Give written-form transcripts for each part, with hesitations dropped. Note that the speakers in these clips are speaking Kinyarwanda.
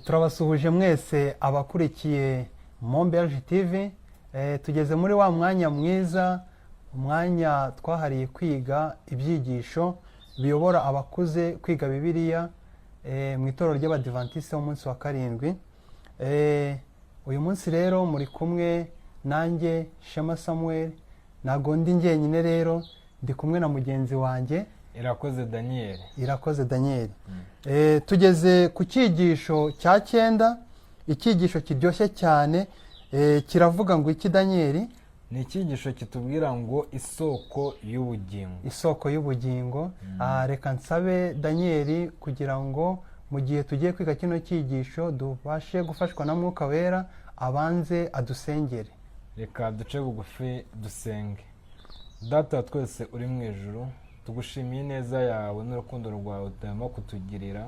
Turabasuhuje mwese abakurikiye Momberge TV. Tugeze muri wa mwanya mwiza, umwanya twahariye kwiga ibyigisho biyobora abakuze kwiga Bibiliya mu itorero ry'Abadivantisite b'umunsi wa karindwi. Uyu munsi rero muri kumwe nanjye Shema Samuel. Ntabwo ndi njyenyine rero, ndi kumwe na mugenzi wanjye Irakoze Daniel. Irakoze Daniel. Tugeze ku cyigisho cya cyenda, icyigisho kiryoshye cyane. Kiravuga ngo iki, Daniel? Ni icyigisho kitubwira ngo isoko y'ubugingo. Isoko y'ubugingo. Reka nsabe Daniel kugira ngo mu gihe tugiye kwiga kino cyigisho dubashe gufashwa na Mwuka Wera, abanze adusengere. Reka duce bugufi dusenge. Data wa twese uri mu ijuru, tugushimiye ineza yawe n'urukundo rwawe utarimo kutugirira.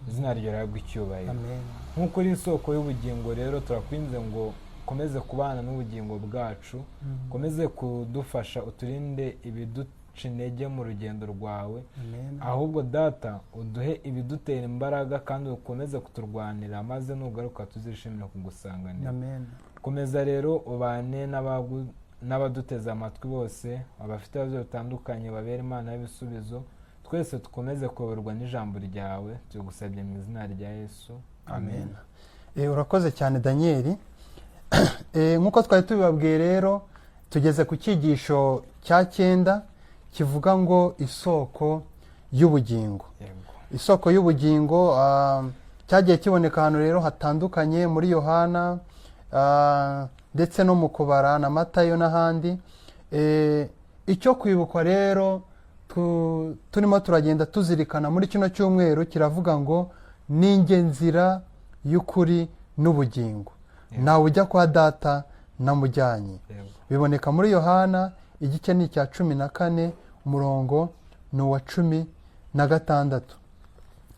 Izina ryawe rihabwe icyubahiro. Amen. Nk'uko uri isoko y'ubugingo rero, turakwinze ngo ukomeze kubana n'ubugingo bwacu, ukomeze kudufasha, uturinde ibiduca intege mu rugendo rwawe. Amen. Ahubwo Data, uduhe ibidutera imbaraga kandi ukomeze kuturwanira, maze nugaruka tuzishimire kugusanganira. Amen. Komeza rero ubane n'abaduteze amatwi bose, abafite ibibazo bitandukanye babere Imana y'ibisubizo. Twese dukomeze kuyoborwa n'ijambo ryawe. Tugusabye mu izina rya Yesu. Amen. Urakoze cyane, Daniel. Nk'uko twari tubibabwiye rero, tugeze ku cyigisho cya cyenda kivuga ngo isoko y'ubugingo. Isoko y'ubugingo cyagiye kiboneka ahantu rero hatandukanye muri Yohana, ndetse no mu Kubara na Matayo n'ahandi. Icyo kwibukwa rero turimo turagenda tuzirikana muri kino cyumweru kiravuga ngo ninjye nzira y'ukuri n'ubugingo, ntawe ujya kwa Data namujyanye. Biboneka muri Yohana, igice ni icya 14, umurongo ni uwa 16.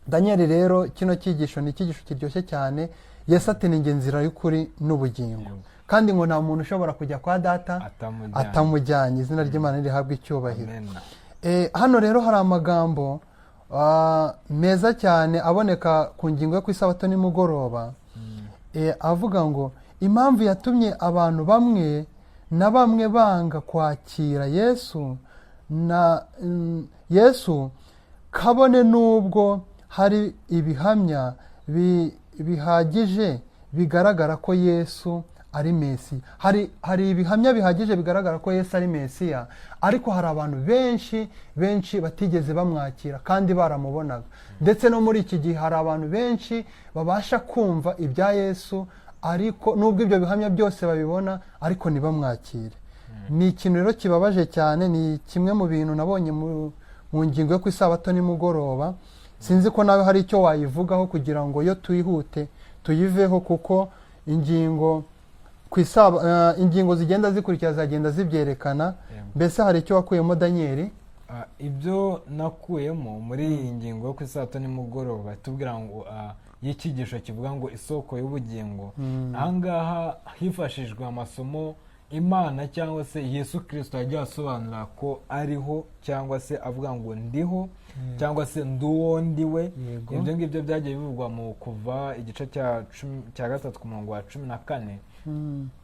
Daniel, rero kino cyigisho ni icyigisho kiryoshye cyane. Yesu ati: "Ni nzira y'ukuri n'ubugingo." Kandi ngo nta muntu ushobora kujya kwa Data atamujyanye. atamujyanye. Izina ry'Imana rihabwa icyubahiro. Amen. Hano rero hari amagambo meza cyane aboneka ku ngingo yo ku isabato nimugoroba. Avuga ngo impamvu yatumye abantu bamwe na bamwe banga kwakira Yesu na Yesu, kabone n'ubwo hari ibihamya bihagije bigaragara ko Yesu ari Mesiya. Hari ibihamya bihagije bigaragara ko Yesu ari Mesiya, ariko hari abantu benshi benshi batigeze bamwakira kandi baramubonaga. Ndetse no muri iki gihe hari abantu benshi babasha kumva ibya Yesu, ariko nubwo ibyo bihamya byose babibona, ariko ntibamwakire. Ni ikintu rero kibabaje cyane. Ni kimwe mu bintu nabonye mu ngingo yo ku isabato nimugoroba. Sinzi ko nawe hari icyo wayivugaho kugira ngo yo tuyihute tuyiveho, kuko ingingo ku ingingo zigenda zikurikira zagenda zibyerekana. Mbese hari icyo wakuyemo, Daniel? Ibyo nakuyemo muri iyi ngingo yo ku isabato nimugoroba tubwira ngo y'icyigisho kivuga ngo isoko y'ubugingo, ahangaha hifashishijwe amasomo Imana cyangwa se Yesu Kirisito yagiye asobanura ko ariho, cyangwa se avuga ngo ndiho, cyangwa se ndi uwo ndiwe. Ibyo ngibyo byagiye bivugwa mu Kuva igice cya 3 ku murongo wa 14,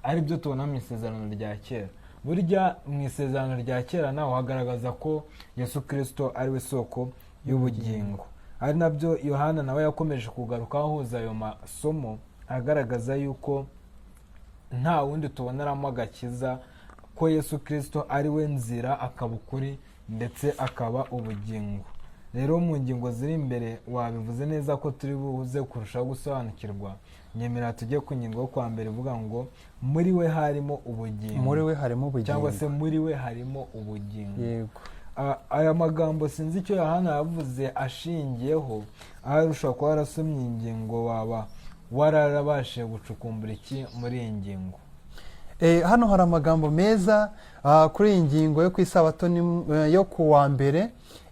ari byo tubona mu Isezerano rya Kera. Burya mu Isezerano rya Kera naho hagaragaza ko Yesu Kirisito ari we soko y'ubugingo, ari nabyo Yohana nawe yakomeje kugarukaho ahuza ayo masomo, agaragaza yuko nta wundi tuboneramo agakiza, ko Yesu Kirisito ari we nzira, akaba ukuri, ndetse akaba ubugingo. Rero mu ngingo ziri imbere wabivuze neza ko turi buze kurushaho gusobanukirwa. Nyemera tujye ku ngingo yo kwa mbere ivuga ngo muri we harimo ubugingo. Muri we harimo ubugingo. Cyangwa se muri we harimo ubugingo. Aya magambo sinzi icyo Yohana yavuze ashingiyeho. Ahari ushobora kuba warasomye ingingo, waba wararabashije gucukumbura iki muri iyi ngingo? Hano hari amagambo meza kuri iyi ngingo yo ku isabato yo ku wa mbere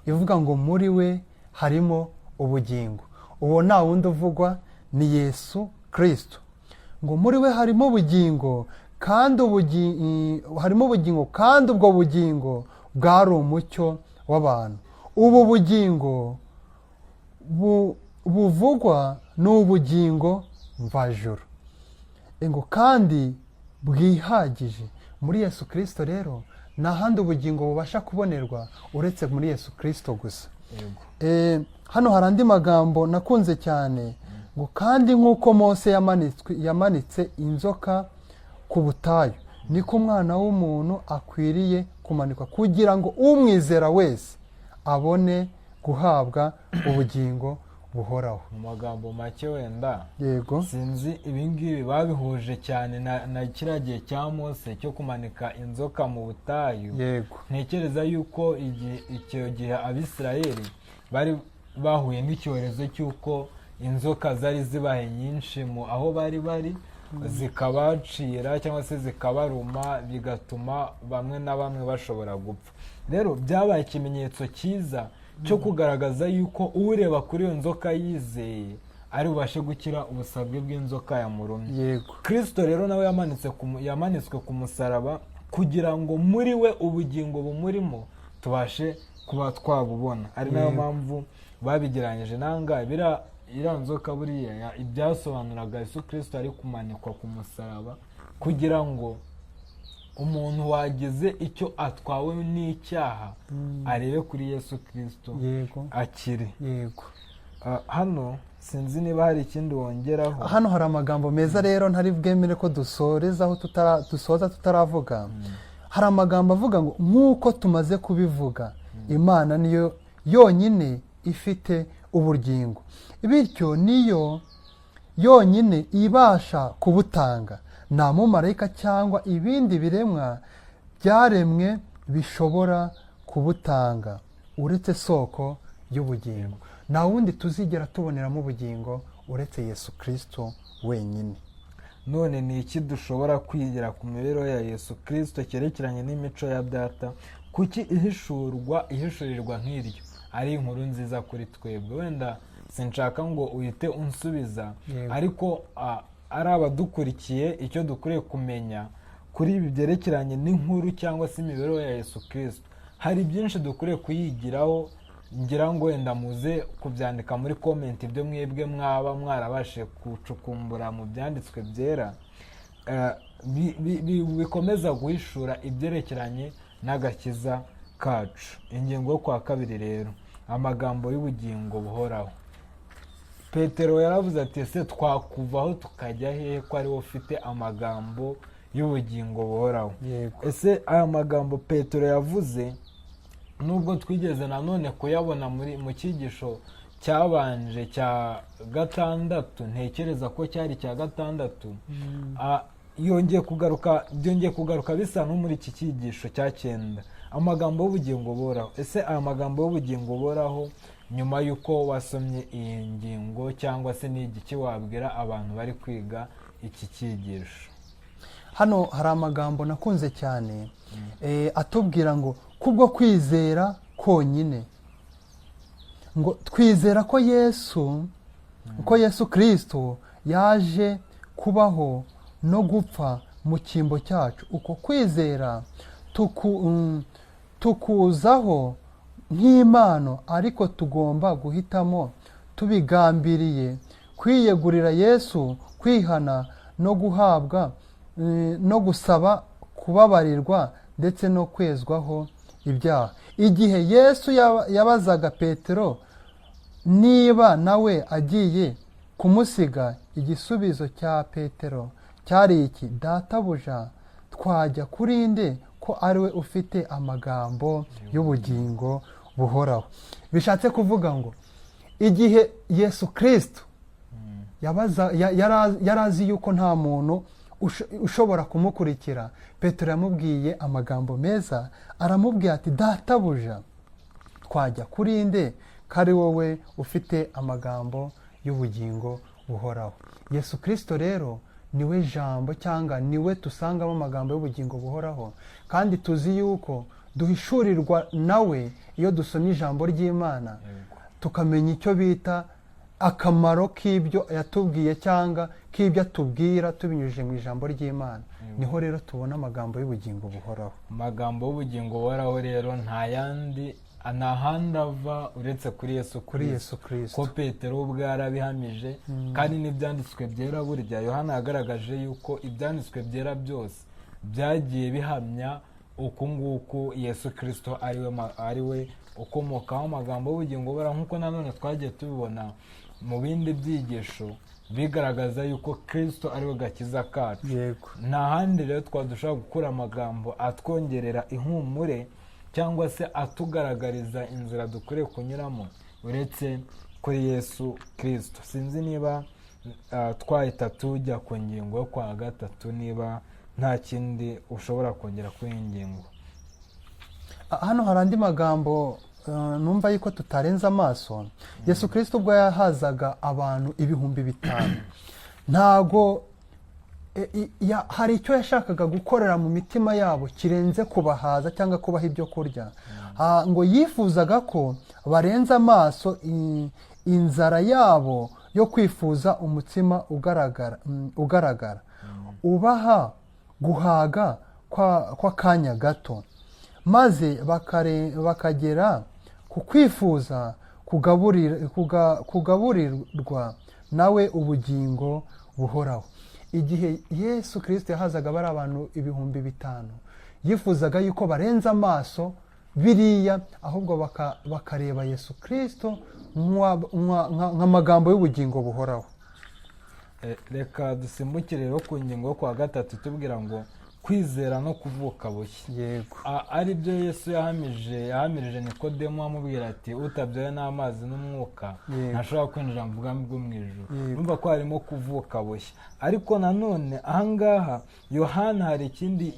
ivuga ngo muri we harimo ubugingo. Uwo nta wundi uvugwa, ni Yesu Kirisito. Ngo muri we harimo ubugingo, kandi harimo ubugingo, kandi ubwo bugingo bwari umucyo w'abantu. Ubu bugingo buvugwa ni ubugingo mvajuru ngo kandi bwihagije. Muri Yesu Kirisito rero nta handi ubugingo bubasha kubonerwa uretse muri Yesu Kirisito gusa. Hano hari andi magambo nakunze cyane ngo kandi nk'uko Mose yamanitse inzoka ku butayu, niko umwana w'umuntu akwiriye kumanikwa, kugira ngo umwizera wese abone guhabwa ubugingo buhoraho. Mu magambo make wenda, Yego. sinzi, ibingibi babihuje cyane na kiriya gihe cya Mose cyo kumanika inzoka mu butayu. Ntekereza yuko icyo gihe Abisirayeli bari bahuye n'icyorezo cy'uko inzoka zari zibaye nyinshi mu aho bari zikabacira cyangwa se zikabaruma, bigatuma bamwe na bamwe bashobora gupfa. Rero byabaye ikimenyetso cyiza cyo kugaragaza yuko ureba kuri iyo nzoka yizeye ari bubashe gukira ubusabwe bw'inzoka yamurumye. Kirisito rero nawe yamanitswe ku musaraba kugira ngo muri we ubugingo bumurimo tubashe kuba twabubona, ari nayo mpamvu babigereranyije nanga iriya nzoka. Buriya ibyasobanuraga Yesu Kirisito ari kumanikwa ku musaraba kugira ngo umuntu wagize icyo atwawe n'icyaha arebe kuri Yesu Kirisito akire. Hano sinzi niba hari ikindi wongeraho. Hano hari amagambo meza rero ntari bwemere ko dusorezaho dusoza tutaravuga. Hari amagambo avuga ngo nk'uko tumaze kubivuga, Imana niyo yonyine ifite ubugingo, bityo niyo yonyine ibasha kubutanga. Nta mumarayika cyangwa ibindi biremwa byaremwe bishobora kubutanga uretse soko y'ubugingo. Nta wundi tuzigera tuboneramo ubugingo uretse Yesu Kirisito wenyine. None ni iki dushobora kwigira ku mibereho ya Yesu Kirisito cyerekeranye n'imico ya Data? Kuki ihishurirwa nk'iryo ari inkuru nziza kuri twebwe? Wenda sinshaka ngo uhite unsubiza, ariko ari abadukurikiye, icyo dukwiriye kumenya kuri ibi byerekeranye n'inkuru cyangwa se imibereho ya Yesu Kirisito, hari byinshi dukwiriye kuyigiraho. Ngira ngo wenda muze kubyandika muri comment ibyo mwebwe mwaba mwarabashije gucukumbura mu byanditswe byera, bikomeza guhishura ibyerekeranye n'agakiza kacu. Ingingo yo kwa kabiri rero, amagambo y'ubugingo buhoraho. Petero yaravuze ati: "Ese twakuvaho tukajya hehe ko ari wowe ufite amagambo y'ubugingo buhoraho?" Ese aya magambo Petero yavuze, nubwo twigeze nanone kuyabona mu cyigisho cyabanje cya gatandatu, ntekereza ko cyari icya gatandatu, yongeye kugaruka, byongeye kugaruka bisa no muri iki cyigisho cya cyenda, amagambo y'ubugingo buhoraho. Ese aya magambo y'ubugingo buhoraho, nyuma y'uko wasomye iyi ngingo, cyangwa se ni igiki wabwira abantu bari kwiga iki cyigisho? Hano hari amagambo nakunze cyane, atubwira ngo kubwo kwizera konyine, ngo twizera ko Yesu Kirisito yaje kubaho no gupfa mu cyimbo cyacu. Uko kwizera tukuzaho nk'impano, ariko tugomba guhitamo tubigambiriye kwiyegurira Yesu, kwihana no guhabwa no gusaba kubabarirwa ndetse no kwezwaho ibyaha. Igihe Yesu yabazaga Petero niba nawe agiye kumusiga, igisubizo cya Petero cyari iki: "Databuja, twajya kuri nde ko ari we ufite amagambo y'ubugingo buhoraho?" Bishatse kuvuga ngo igihe Yesu Kirisito yari azi yuko nta muntu ushobora kumukurikira, Petero yamubwiye amagambo meza, aramubwira ati: "Databuja, twajya kuri nde ko ari wowe ufite amagambo y'ubugingo buhoraho?" Yesu Kirisito rero niwe jambo, cyangwa niwe dusangamo amagambo y'ubugingo buhoraho, kandi tuzi yuko duhishurirwa nawe iyo dusomye ijambo ry'Imana, tukamenya icyo bita akamaro k'ibyo yatubwiye cyangwa k'ibyo atubwira tubinyujije mu ijambo ry'Imana. Niho rero tubona amagambo y'ubugingo buhoraho. Amagambo y'ubugingo buhoraho rero nta yandi. Nta handi ava uretse kuri Yesu Kuri Kristo. Yesu Kristo. Ko Petero ubwe yarabihamije, kandi n'ibyanditswe byera, burya Yohana yagaragaje yuko ibyanditswe byera byose byagiye bihamya uku nguku Yesu Kirisito ari we ukomokaho amagambo y'ubugingo buhoraho, nk'uko nanone twagiye tubibona mu bindi byigisho bigaragaza yuko Kirisito ari we gakiza kacu. Nta handi rero twadushobora gukura amagambo atwongerera ihumure cyangwa se atugaragariza inzira dukwiriye kunyuramo uretse kuri Yesu Kirisito. Sinzi niba twahita tujya ku ngingo yo kwa gatatu, niba nta kindi ushobora kongera kuri iyi ngingo. Hano hari andi magambo numva yuko tutarenze amaso. Yesu Kirisito ubwo yahazaga abantu 5000, ntago hari icyo yashakaga gukorera mu mitima yabo kirenze kubahaza cyangwa kubaha ibyo kurya. Ngo yifuzaga ko barenza amaso inzara yabo yo kwifuza umutsima ugaragara ubaha guhaga kw'akanya gato, maze bakagera ku kwifuza kugaburirwa nawe ubugingo buhoraho. Igihe Yesu Kirisito yahazaga bari abantu 5000, yifuzaga yuko barenza amaso biriya, ahubwo bakareba Yesu Kirisito nk'amagambo y'ubugingo buhoraho. Reka dusimbukire rero ku ngingo yo kwa gatatu tubwira ngo kwizera no kuvuka bushya. Ari byo Yesu yahamirije Nikodemu, amubwira ati: "Utabyawe n'amazi n'umwuka ntashobora kwinjira mu bwami bwo mu ijuru." Urumva ko harimo kuvuka bushya, ariko nanone ahangaha Yohana hari ikindi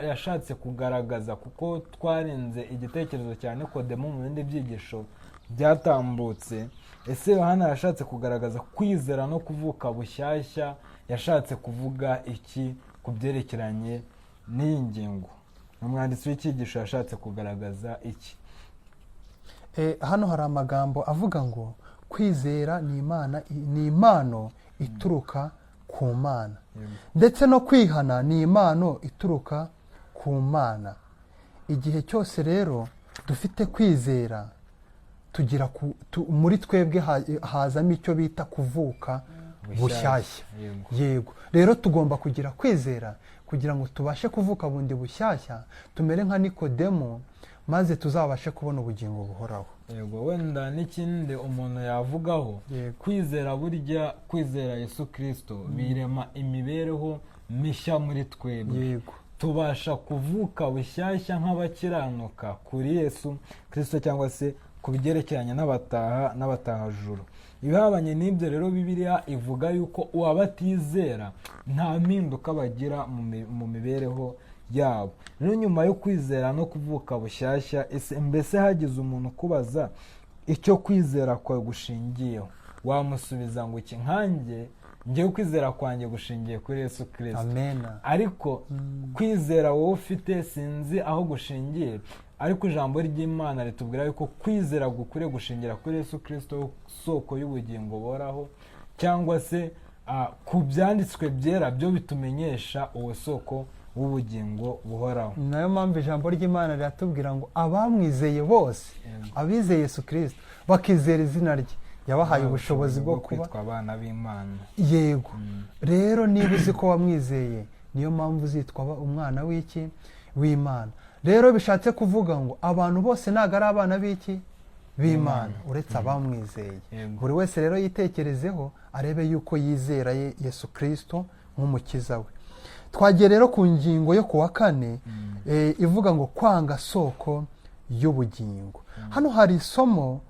yashatse kugaragaza, kuko twarenze igitekerezo cya Nikodemu mu bindi byigisho byatambutse. Ese Yohana yashatse kugaragaza kwizera no kuvuka bushyashya, yashatse kuvuga iki ku byerekeranye n'iyi ngingo? Umwanditsi w'icyigisho yashatse kugaragaza iki? Hano hari amagambo avuga ngo kwizera ni Imana, ni impano ituruka ku Mana, ndetse no kwihana ni impano ituruka ku Mana. Igihe cyose rero dufite kwizera, tugira muri twebwe hazamo icyo bita kuvuka bushyashya. Yego, rero tugomba kugira kwizera kugira ngo tubashe kuvuka bundi bushyashya, tumere nka Nikodemo, maze tuzabashe kubona ubugingo buhoraho. Yego, wenda n'ikindi umuntu yavugaho, kwizera, burya kwizera Yesu Kirisito birema imibereho mishya muri twebwe. Tubasha kuvuka bushyashya nk'abakiranuka kuri Yesu Kirisito, cyangwa se ku byerekeranye n'abataha n'abatahajuru. Ibihabanye n'ibyo rero, Bibiliya ivuga yuko uwabatizera nta mpinduka bagira mu mibereho yabo. Rero nyuma yo kwizera no kuvuka bushyashya, ese mbese hagize umuntu ukubaza icyo kwizera kwawe gushingiyeho, wamusubiza ngo iki? Nkanjye ngewe kwizera kwanjye gushingiye kuri Yesu Kirisito. Amena. Ariko kwizera wowe ufite sinzi aho gushingiye, ariko ijambo ry'Imana ritubwira yuko kwizera gukwiriye gushingira kuri Yesu Kirisito, soko y'ubugingo buhoraho, cyangwa se ku byanditswe byera byo bitumenyesha uwo soko w'ubugingo buhoraho. Ni nayo mpamvu ijambo ry'Imana riratubwira ngo abamwizeye bose, abizeye Yesu Kirisito bakizera izina rye, yabahaye ubushobozi bwo kuba kwitwa abana b'Imana. Yego. Rero niba uzi ko wamwizeye, niyo mpamvu uzitwa umwana w'iki? W'Imana. Rero bishatse kuvuga ngo abantu bose ntabwo ari abana b'iki? B'Imana, uretse abamwizeye. Buri wese rero yitekerezeho, arebe yuko yizera Yesu Kirisito nk'umukiza we. Twagiye rero ku ngingo yo ku wa kane, ivuga ngo kwanga soko y'ubugingo. Hano hari isomo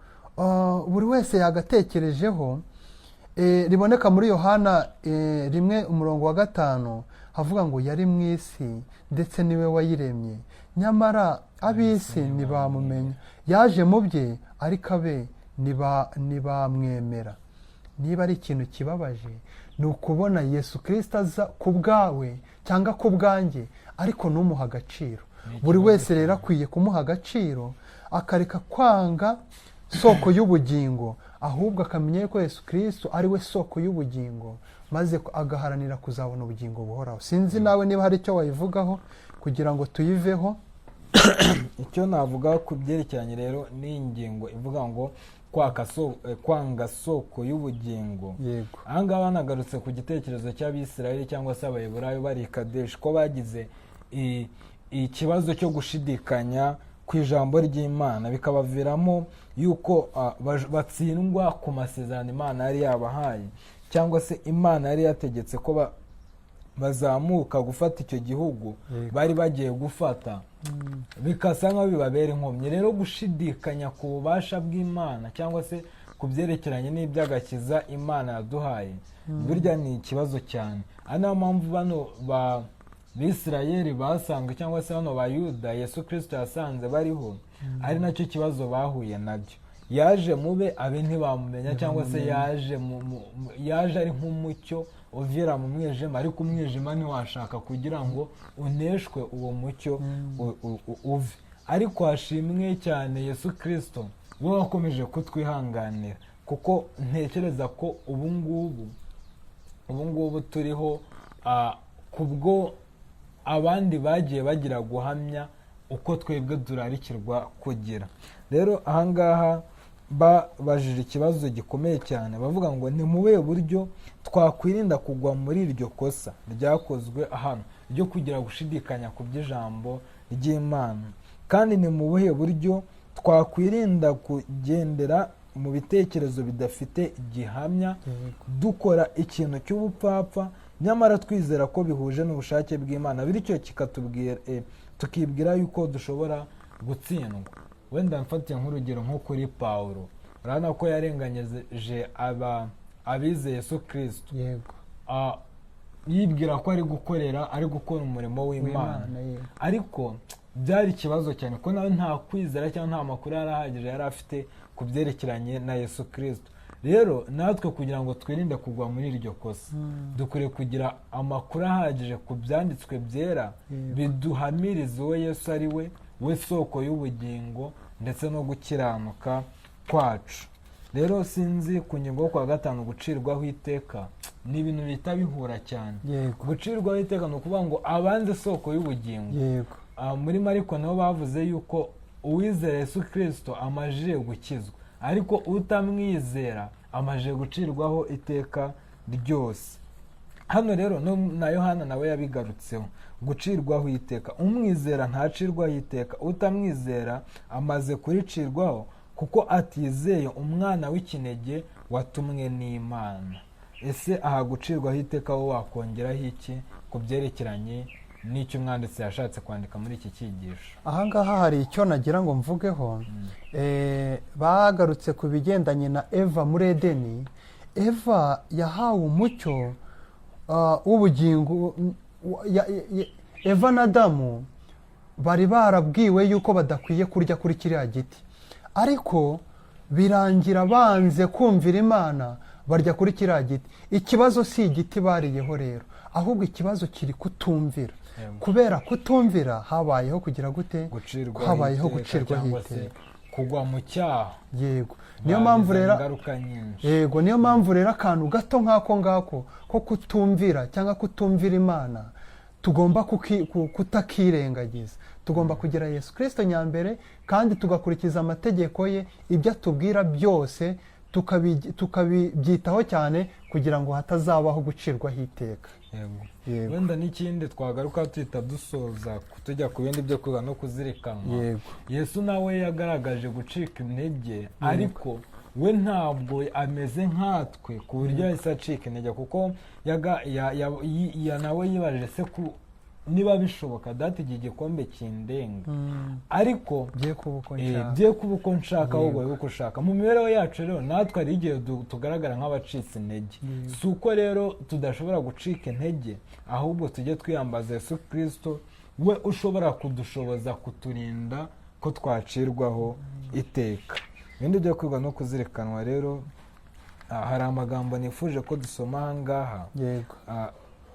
buri wese yagatekerejeho, riboneka muri Yohana 1 umurongo wa 5, havuga ngo yari mu isi ndetse niwe wayiremye, nyamara ab'isi ntibamumenya. Yaje mu bye, ariko abe ntibamwemera. Niba ari ikintu kibabaje, ni ukubona Yesu Kirisito aza ku bwawe cyangwa ku bwanjye, ariko ntumuhe agaciro. Ni Buri ikibazo wese rero cyane. akwiye kumuha agaciro, akareka kwanga soko y'ubugingo, ahubwo akamenya yuko Yesu Kirisito ari we soko y'ubugingo, maze agaharanira kuzabona ubugingo buhoraho. Sinzi nawe niba hari icyo wayivugaho kugira ngo tuyiveho. Icyo navuga ku byerekeranye rero n'iyi ngingo ivuga ngo kwanga soko y'ubugingo, ahangaha banagarutse ku gitekerezo cy'Abisirayeli cyangwa se Abayeburayo bari i Kadeshi, ko bagize ikibazo cyo gushidikanya ku ijambo ry'Imana, bikabaviramo yuko batsindwa ku masezerano Imana yari yabahaye, cyangwa se Imana yari yategetse ko bazamuka gufata icyo gihugu bari bagiye gufata, bikasa nk'aho bibabera inkomyi. Rero gushidikanya ku bubasha bw'Imana cyangwa se ku byerekeranye n'iby'agakiza Imana yaduhaye, burya ni ikibazo cyane. Ari nayo mpamvu bano ba Bisirayeli basanzwe, cyangwa se bano ba Yuda Yesu Kirisito yasanze bariho, ari nacyo kibazo bahuye nabyo. Yaje mube abe ntibamumenya, cyangwa se yaje ari nk'umucyo uvira mu mwijima, ariko umwijima ntiwashaka kugira ngo uneshwe uwo mucyo uve. Ariko hashimwe cyane Yesu Kirisito, we wakomeje kutwihanganira, kuko ntekereza ko ubu ngubu turiho kubwo abandi bagiye bagira guhamya uko twebwe turarikirwa kugira. Rero ahangaha babajije ikibazo gikomeye cyane, bavuga ngo ni mu buhe buryo twakwirinda kugwa muri iryo kosa ryakozwe hano ryo kugira gushidikanya ku by'ijambo ry'Imana, kandi ni mu buhe buryo twakwirinda kugendera mu bitekerezo bidafite gihamya, dukora ikintu cy'ubupfapfa nyamara twizera ko bihuje n'ubushake bw'Imana, bityo kikatubwira tukibwira yuko dushobora gutsindwa. Wenda mfatiye nk'urugero nko kuri Pawulo, urabona ko yarenganyije aba abizeye Yesu Kirisito, yibwira ko ari gukorera, ari gukora umurimo w'Imana, w'Imana, yego. Ariko byari ikibazo cyane ko nawe nta kwizera cyangwa nta makuru yari ahagije yari afite ku byerekeranye na Yesu Kirisito. Rero natwe kugira ngo twirinde kugwa muri iryo kosa, dukwiriye kugira amakuru ahagije ku byanditswe byera biduhamiriza uwo Yesu ari we, we soko y'ubugingo ndetse no gukiranuka kwacu. Rero sinzi, ku ngingo yo kuwa gatanu, gucirwaho iteka, ni ibintu bihita bihura cyane. Gucirwaho iteka ni ukuvuga ngo abanze soko y'ubugingo. Muri Mariko nabo bavuze yuko uwizera Yesu Kirisito amajije gukizwa, ariko utamwizera amajije gucirwaho iteka ryose. Hano rero na Yohana nawe yabigarutseho, gucirwaho iteka. Umwizera ntacirwaho iteka, utamwizera amaze kuricirwaho kuko atizeye umwana w'ikinege watumwe n'Imana. Ese aha gucirwaho iteka wowe wakongeraho iki ku byerekeranye n'icyo umwanditsi yashatse kwandika muri iki cyigisho? Ahangaha hari icyo nagira ngo mvugeho. Bagarutse ku bigendanye na Eva muri Edeni. Eva yahawe umucyo w'ubugingo. Eva na Adamu bari barabwiwe yuko badakwiye kurya kuri kiriya giti, ariko birangira banze kumvira Imana, barya kuri kiriya giti. Ikibazo si igiti bariyeho rero, ahubwo ikibazo kiri kutumvira. Kubera kutumvira habayeho kugira gute? Gucirwaho Habayeho iteka, gucirwaho cyangwa se iteka. kugwa mu cyaha. Yego, niyo mpamvu Bizana rero ingaruka nyinshi. Yego, niyo mpamvu rero akantu gato nk'ako ngako ko kutumvira cyangwa kutumvira Imana tugomba kutakirengagiza. Tugomba kugira Yesu Kirisito nyambere kandi tugakurikiza amategeko ye, ibyo atubwira byose tukabibyitaho cyane kugira ngo hatazabaho gucirwaho iteka. Yego. Wenda n'ikindi twagaruka tuhita dusoza, tujya ku bindi byo kwiga no kuzirikanwa. Yesu nawe yagaragaje gucika intege, ariko we ntabwo ameze nkatwe ku buryo yahise acika intege, kuko nawe yibajije se ku niba bishoboka, Data, igihe igikombe kindenga, ariko bye kuba uko nshaka. Bye kuba uko nshaka, ahubwo bibe uko ushaka. Mu mibereho yacu rero natwe hari igihe tugaragara nk'abacitse intege. Si uko rero tudashobora gucika intege, ahubwo tujye twiyambaza Yesu Kirisito, we ushobora kudushoboza kuturinda ko twacirwaho iteka. Ibindi byo kwiga no kuzirikanwa rero, hari amagambo nifuje ko dusoma aha ngaha.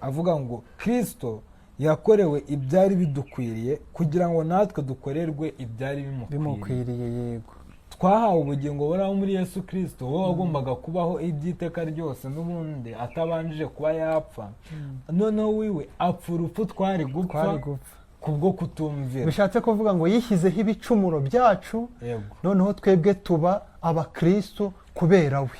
Avuga ngo Kirisito yakorewe ibyari bidukwiriye kugira ngo natwe dukorerwe ibyari bimukwiriye. Bimukwiriye, yego. Twahawe ubugingo buhoraho muri Yesu Kirisito, wowe wagombaga kubaho iby'iteka ryose n'ubundi atabanjije kuba yapfa. Noneho wiwe apfa urupfu twari gupfa twari gupfa. Kubwo kutumvira. Bishatse kuvuga ngo yishyizeho ibicumuro byacu, noneho twebwe tuba abakristu kubera we.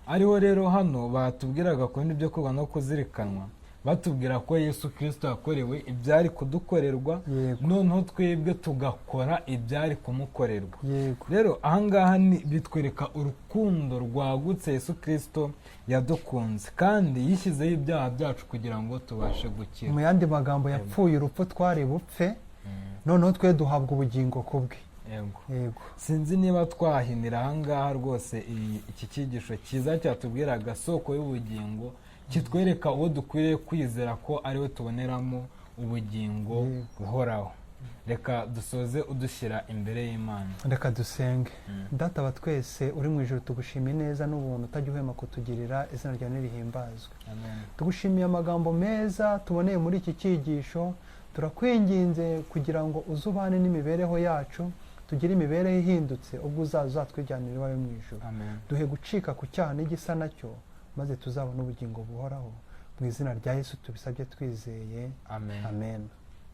Ariho rero hano batubwiraga ku bindi byo kwiga no kuzirikanwa, batubwira ko Yesu Kirisito yakorewe ibyari kudukorerwa, noneho twebwe tugakora ibyari kumukorerwa. Rero ahangaha bitwereka urukundo rwagutse Yesu Kirisito yadukunze, kandi yishyizeho ibyaha byacu kugira ngo tubashe gukira. Mu yandi magambo, yapfuye urupfu twari bupfe, noneho twe duhabwa ubugingo ku bwe. Yego. Sinzi niba twahinira ahangaha rwose iki cyigisho cyiza cyatubwiraga soko y'ubugingo, kitwereka uwo dukwiriye kwizera ko ariwe tuboneramo ubugingo buhoraho. Reka dusoze udushyira imbere y'Imana. Reka dusenge. Data wa twese uri mu ijuru, tugushimiye neza n'ubuntu utajya uhwema kutugirira, izina ryawe nirihimbazwe. Amen. Tugushimiye amagambo meza tuboneye muri iki cyigisho. Turakwinginze kugira ngo uzubane n'imibereho yacu, tugire imibereho ihindutse ubwo uzaza uzatwijyanira iwawe mu ijuru. Amen. Duhe gucika ku cyaha n'igisa nacyo, maze tuzabone ubugingo buhoraho. Mu izina rya Yesu tubisabye twizeye. Amen. Amen.